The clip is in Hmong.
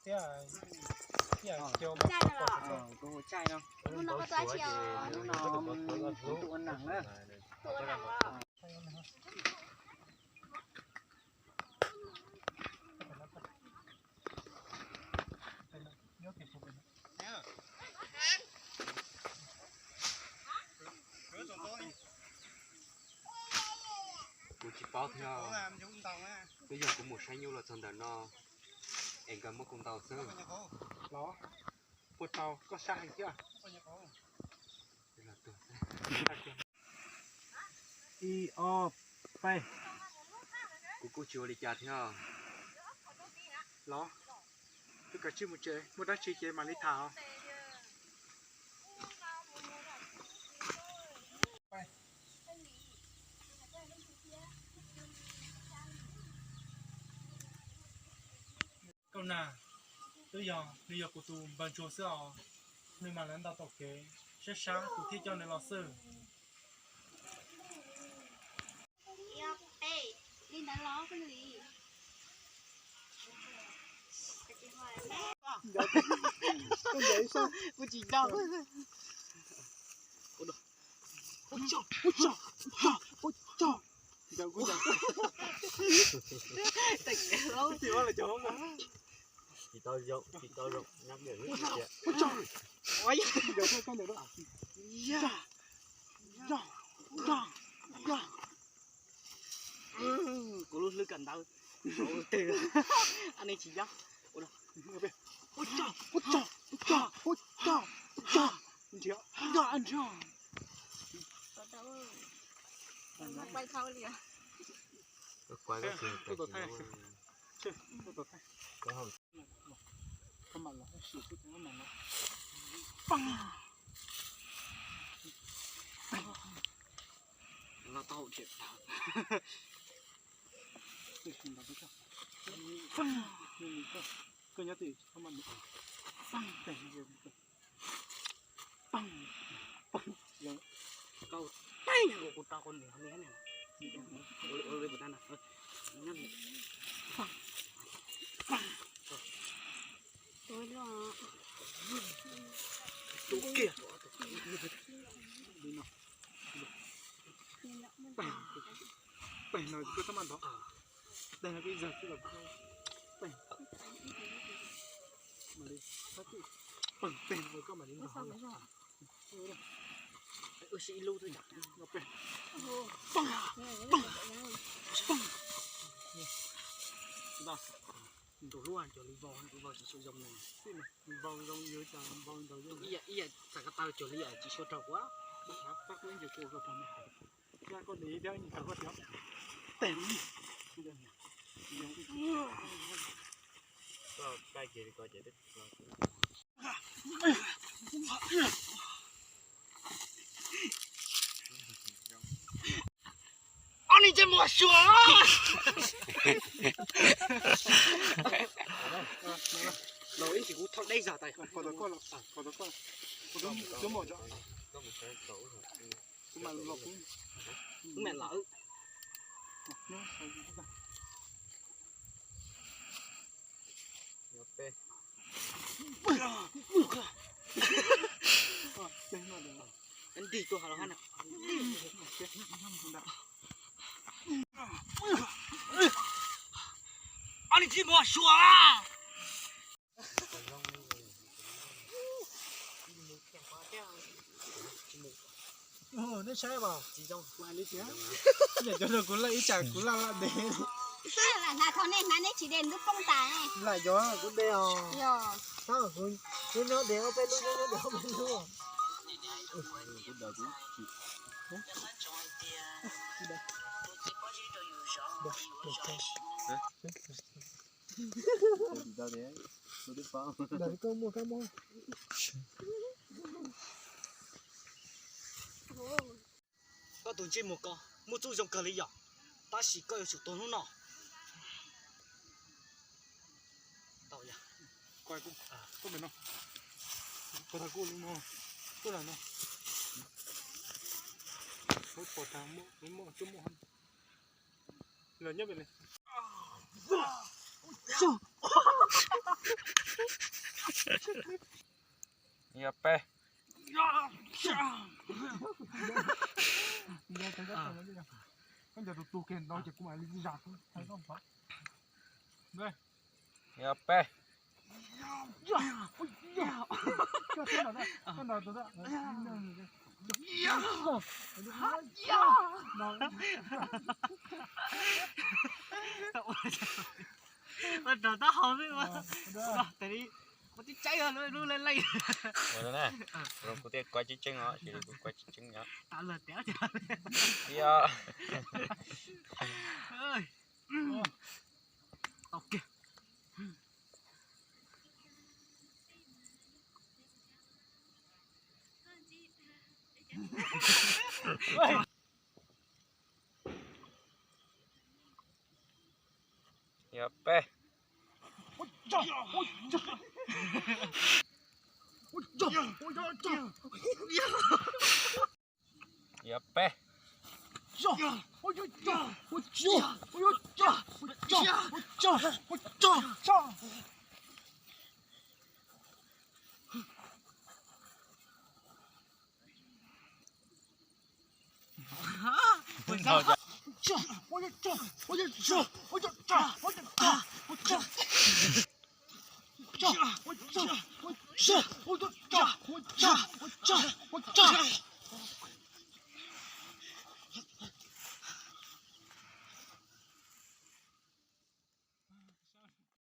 Thiab, thiab, kuv ua tsaij no. Hnub no koj tua tsi os? Hnub no kuv tua nees na. Tua nees los? Kuv tsis paub thiab. Twb yog kuv mus saib nyuj los txog ntawm no es nkawd muab kuv ntaus xwb. Los, puas tau koj sab heev thiab? Ib ob peb. Kuv kuj tsis ua li cas thiab. Los, wb kav tsij mus tsev, muaj dab tsi ces mam li tham os. Koj na, twb yog nws yog kuv tus npawg ntsuag xwb os, nws mas lawv ntaus tom kev, sab sab kuv thiaj coj nws los xwb. Li ntawd los koj li. Kuv tsis nco. Ua tso, ua tso, ua tso. Nco kuv nco. Tsis ua los cov. Tsis tau zoo, tsis tau zoo, nyab tiag. Ua tso. Nco koj, koj nco koj. Ya, ya, ya, ya. Kuv lub hlwb kawm ntawv twg, nej tsis nco. Ua tso, ua tso, ua tso, ua tso, ua tso. Nrhiav, nrhiav, nrhiav. Kuv quaj koj tsis hais tias kuv no. Los tau thiab. Koj nyob twg? Koj tau kuv niam ne. Tus kiag. Peg no koj txhob maj ntov. Peg no koj ib zag xwb los peg. Mam li, peg no koj mam li ntov. Wb sib ib lub xwb yom. Ntaus lub cov li vau, vau tsis tshua zoo no. Vau zoo yus cas vau ntaus zoo. Ib yam, ib yam txav ko taw cuag li yam tsis tshua raug kuv. Tab kuv ib ntsis kuv ua koj raug no. Yog koj dev thiab ib ntsis raug koj thiab. Tes. Koj caij kiag li ko ces twb los. Ob niag ntsej muag suav. Los ib ntsis kuv thauj deb zog tas. Kuv mam los. Ntig tuaj los hab na. Ob niag ntsej muag suav. Nej saib mas, niam cov no kuv laj ib tsam kuv laj laj dev. Lam hnav thaum nej hnav neb tsis de ntuj poob tas. Lam yog kuv de os. Yog. Kuv nyob de ob peb lub, nyob de ob peb lub. Ntawm koj muaj kab mob. Koj tus ntsej muag ko muaj txuj zoo kawg li yom, tab sis koj yuav tsum tuag hnub no. Tau yog. Koj, koj, koj, koj, koj, koj, koj, pom tag, muaj, muaj, muaj, muaj. Los nyob pem li. Yog peb. Koj nco tus tus kiag no ces kuv mam li zam. Yog peb. Ua rau taub hau xwb, ua tas li, ua tib tsaib lub lub leej leej. Ua na, kuv thiaj kuaj tseeb tseeb os, kuv kuaj tseeb tseeb os. Yog. Yog peb. Yog peb.